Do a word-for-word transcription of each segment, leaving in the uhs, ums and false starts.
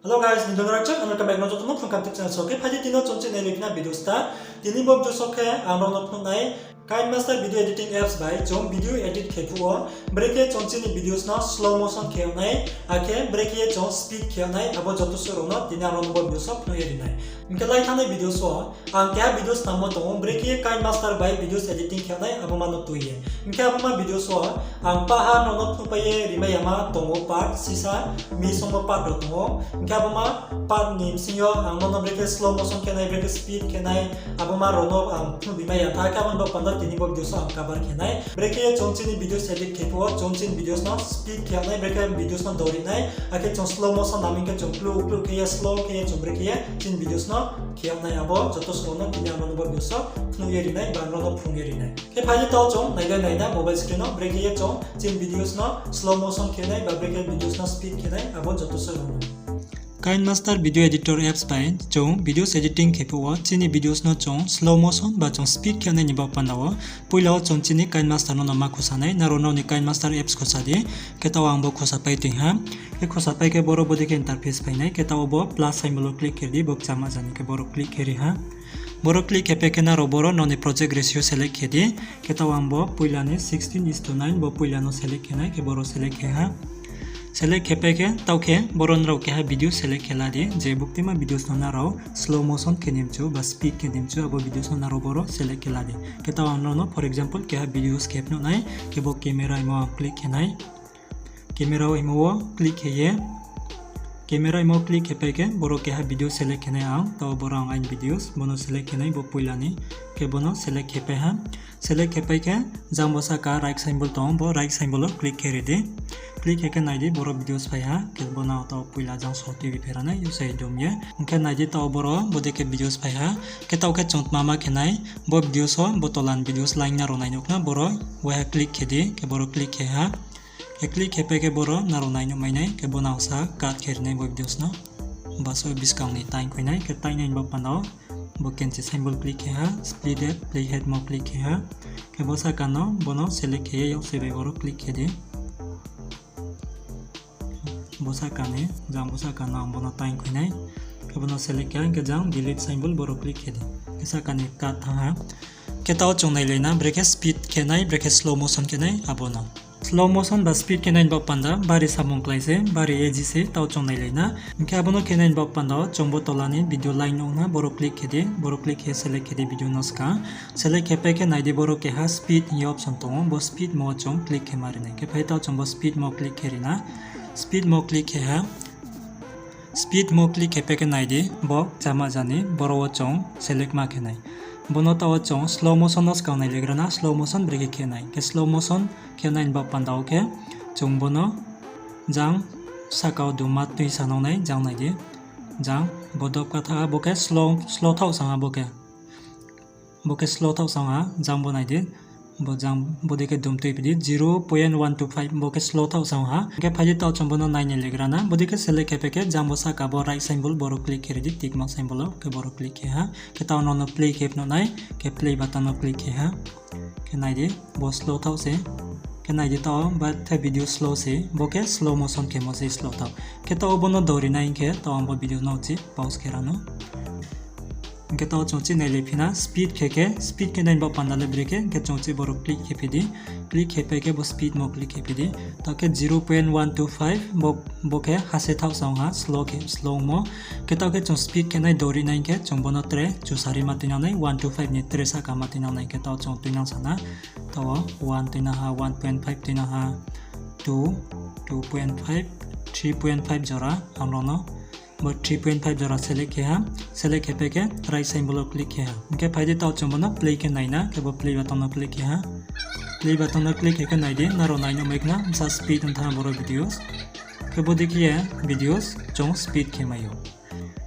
Hello guys, nidon rakcha, ano kamek no joto no phung kam tip channel so khe phaidi tino chung chini nai phina video sta. Tini bo video so khe ang rao no phnuh nai, KineMaster video editing apps bai chung video edit khe phuh wo, brekhe chung chini videos no slow motion khe yag nai, akhe brekhe ye chung speed khe yag nai, abo joto suh rao no tini ang rao no bo video so phnuh ye ri nai. Hing khe lai thanngnai video so, ang keha video snammo tong ou, brekhe ye KineMaster bai videos editing khe yag nai, abo ma no tui ye. Hing khe abo ma video so, ang paha no no phnuhpai ye rimai yama tong ou part, sisa, mi songmo part rao tong ou. Hing khe abo ma part ni bsing yo ang no no brekhe slow motion khe nai, brekhe speed khe nai, abo ma rao no ang phnuh rimai ya. Tha khe abo ni bo panda tini bo video so ang cover khe nai. Brekhe ye chung chini videos edit khe phuh wo, chung chini videos no speed khe yag nai, brekhe videos no dori nai, akhe chung slow motion nam hing khe chung klu klu khe ye slow khe ye chung brekhe ye chini videos no khe yag nai, abo joto suh rao no tini ang rao no bo video so phnuh ye ri nai, ba ang rao no phrung ye ri nai. Khe phaidi taoh chung nai dei nai na mobile screen no, brekhe ye chung chini videos no slow motion khe nai, ba brekhe videos no speed khe nai, abo joto suh rao no. KineMaster video editor apps bai chung videos editing khe phuh wo, chini videos no chung slow motion ba chung speed khe nai ni bo panda wo, poila wo chung chini KineMaster no no ma khusa nai, nrao nrao ni KineMaster apps khusa di, khe taoh ang bo khusa pai tong ha. Khe khusa pai khe boro bodei khe interface phai nai, khe taoh bo plus symbol wo click khe di, bo kchama jani khe boro click khe ri ha. Boro click khe pai khe nrao boro nrao ni project ratio select khe di, khe taoh ang bo poila ni sixteen is to nine bo poila no select khe nai, khe boro select khe ha. Select khe pai khe taoh khe boro nrao keha video select khe la di, je buktima videos no nrao slow motion khe ni mchu ba speed khe ni mchu, abo videos no nrao boro select khe la di. Khe taoh ang nrao no for example keha videos khe phnuh nai, khe bo camera himo wo click khe nai. Camera himo wo click khe ye, camera himo click khe pai khe boro keha video select khe nai ang, taoh boro ang aini videos bo no select khe nai, bo poila ni, khe bo no select khe pai ha. Select khe pai khe jang bo sahka right symbol tong ou, bo right symbol wo click khe ri di. Click khe khe nai di, boro videos phai ha, khe bo no taoh poila jang so tui bi phera nai, usai dum ye. Hing khe nai di taoh boro bodei khe videos phai ha, khe taoh khe chung tma ma khe nai, bo videos wo bo tola ni videos line nrao nai nuh khna, boro waiha click khe di, khe boro click khe ha. Khe click khe pai khe boro nrao nai nuh mai nai, khe bo no sa cut khe ri nai bo videos no. Baso buskang ni taing khui nai, khe taing nai bo panda wo bo kenchi symbol click khe ha, split head, playhead mo click khe ha. Khe bo sahka no bo no select khe ye yaksi bai boro click khe di. Bo sahka ni, jang bo sahka no ang bo no taing khui nai. Khe bo no select khe ha, hing khe jang delete symbol boro click khe di. Khe sahka ni cut thanng ha. Khe taoh chung nailai na, brekhe speed khe nai, brekhe slow motion khe nai, abo no. Slow motion ba speed khe nai ni baoh panda bari samung klái se, bari easy se, taoh chung nailai na. Hing khe abo no khe nai ni baoh panda wo chung bo tola ni video line nuh na, boro click khe di, boro click khe select khe di video no skang. Select khe pai khe nai di, boro keha speed hing ye option tong ou, bo speed mo wo chung click khe ma ri nai. Khe phai taoh chung bo speed mo click khe ri na. Speed mo click khe ha. Speed mo click khe pai khe nai di, bo kchama jani, boro wo chung select ma khe nai. Bo no taoh wo chung slow motion no skang nailaigra na, slow motion brekhe khe nai. Khe slow motion khe nai ni baoh panda wo khe chung bo no jang sahka wo duma tui sa nang nai, jang nai di. Jang bo dopka tha ha, bo khe slow, slow thaoh sa ha bo khe. Bo khe slow thaoh sa ha, jang bo nai di. Bo jang bodei khe dum tui phi di, zero point one two five, bo khe slow thaoh sa ha. Hing khe phai di taoh chung bo no nai nailaigra na. Bodei khe select khe pai khe jang bo sahka bo right symbol boro click khe ri di, tick mark symbol wo, khe boro click khe ha. Khe taoh no no play khe phnuh nai, khe play button no click khe ha. Khe nai di, bo slow thaoh se. Khe nai di taoh, ba the video slow se, bo khe slow motion khemo se slow thaoh. Khe taoh bo no dori nai hing khe taoh ang bo video no chi pause khe ra no. Hing khe taoh chung chi nailai phi na, speed khe khe, speed khe nai ni baoh panda le brekhe, hing khe chung chi boro click khe phi di. Click khe pai khe bo speed mo click khe phi di. Taoh khe zero point one two five, bo, bo khe ha se thaoh sa ha, slow khe, slow mo. Khe taoh khe chung speed khe nai dori nai hing khe chung bo no tre chusari ma tuinang nai, one two five ni tre sahka ma tuinang nai, khe taoh chung tuinang sa na. Taoh one tuinang ha, one point five tuinang ha, two, two point five, three point five jora ang rao no. Bo three point five jora select khe ha, select khe pai khe right symbol wo click khe ha. Hing khe phai di taoh chung bo no play khe nai na, khe bo play button no click khe ha. Play button no click khe khe nai di, nrao nai nuh mai khna, bsa speed ong thanng ha boro videos. Khe bodei khe ye videos chung speed khe mai ou.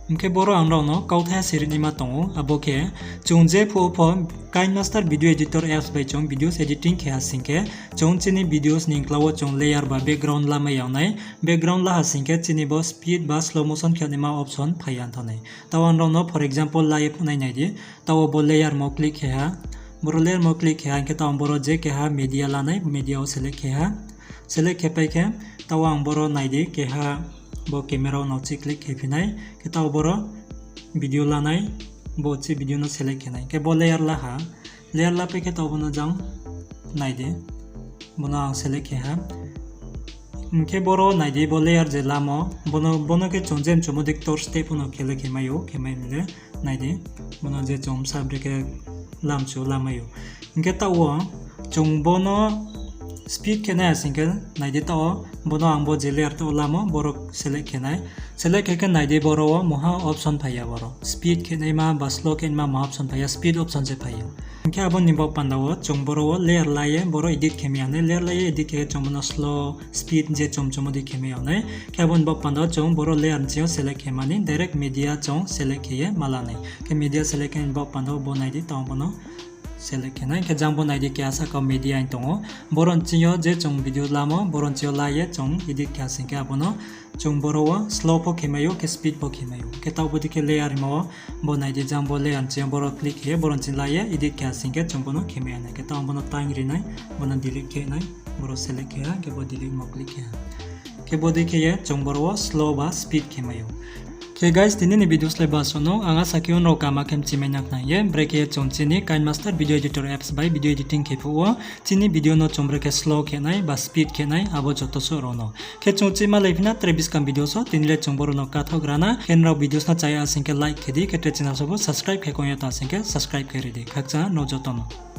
Hing khe boro ang rao no kauthai ha siri naima tong ou, abo khe chung je phuh wo pho KineMaster video editor apps bai chung videos editing khe ha sing khe, chung chini videos ni uklau wo chung layer ba background lamai yag nai. Background la ha sing khe chini bo speed ba slow motion khe naima option phai ya thanng nai. Taoh ang rao no for example la ye phnuh nai, nai di. Taoh bo layer mo click khe ha. Boro layer mo click khe ha, hing khe taoh ang boro je keha media lanai, media wo select khe ha. Select khe pai khe taoh ang boro nai di keha Bo camera no chi click khe phi nai. Khe taoh boro video la nai. Bo chi video no select khe nai. Khe bo layer la ha. Layer la pai khe taoh bo no jang nai di. Bo no ang select khe ha. Hing khe boro nai di, bo layer je lamo, bo no khe chung je mchumo di ktor step pho no khe le khe mai ou, khe mai le nai di. Bo no je chung bsa brekhe lamchu lamai ou. Hing khe taoh wo chung bo no speed khe nai asing khe nai di taoh wo, bo no ang bo je layer taoh wo lamo, boro select khe nai. Select khe khe nai di boro wo mungha option phai ya boro. Speed khe naima ba slow khe naima mungha option phai ya, speed option se phai ou. Hing khe abo ni baoh panda wo chung boro wo layer la ye boro edit khe mai ya nai, layer la ye edit khe chung bo no slow, speed je chung mchumo di khe mai ya nai. Khe abo ni baoh panda wo chung boro layer ni sing yo select khe mani direct media chung select khe ye ma la nai. Khe media select khe ni baoh panda wo bo nai di taoh bo no select khe nai. Khe jang bo nai di keha sahka media hing tong ou. Boro ni sing yo je chung video lamo, boro ni sing yo la ye chung edit khe asing khe abo no chung boro wo slow pho khe mai ou, khe speed pho khe mai ou. Khe taoh bo di khe layer himo, bo nai di jang bo layer ni sing yo boro click khe ye, boro ni sing la ye edit khe asing khe chung bo no khe mai ya nai. Khe taoh bo no taing ri nai, bo no delete khe nai, boro select khe ha, khe bo delete mo click khe ha. Khe bo di khe ye chung boro wo slow ba speed khe mai ou. Khe guys, tini ni video slái ba so no, ang asa khe nrao kama khe mchi mai na khnang ye, brekhe ye chung chini KineMaster video editor apps bai video editing khe phuh wo, chini video no chung brekhe slow khe nai ba speed khe nai, abo joto suh rao no. Khe chung chima lai phi na tre buskang video so, tini le chung boro no kathaoh gra na, khe nrao videos no chaya asing khe like khe di, khe tre channel so bo subscribe khe kong ya ta asing khe subscribe khe ri di, khakchang nrao joto no.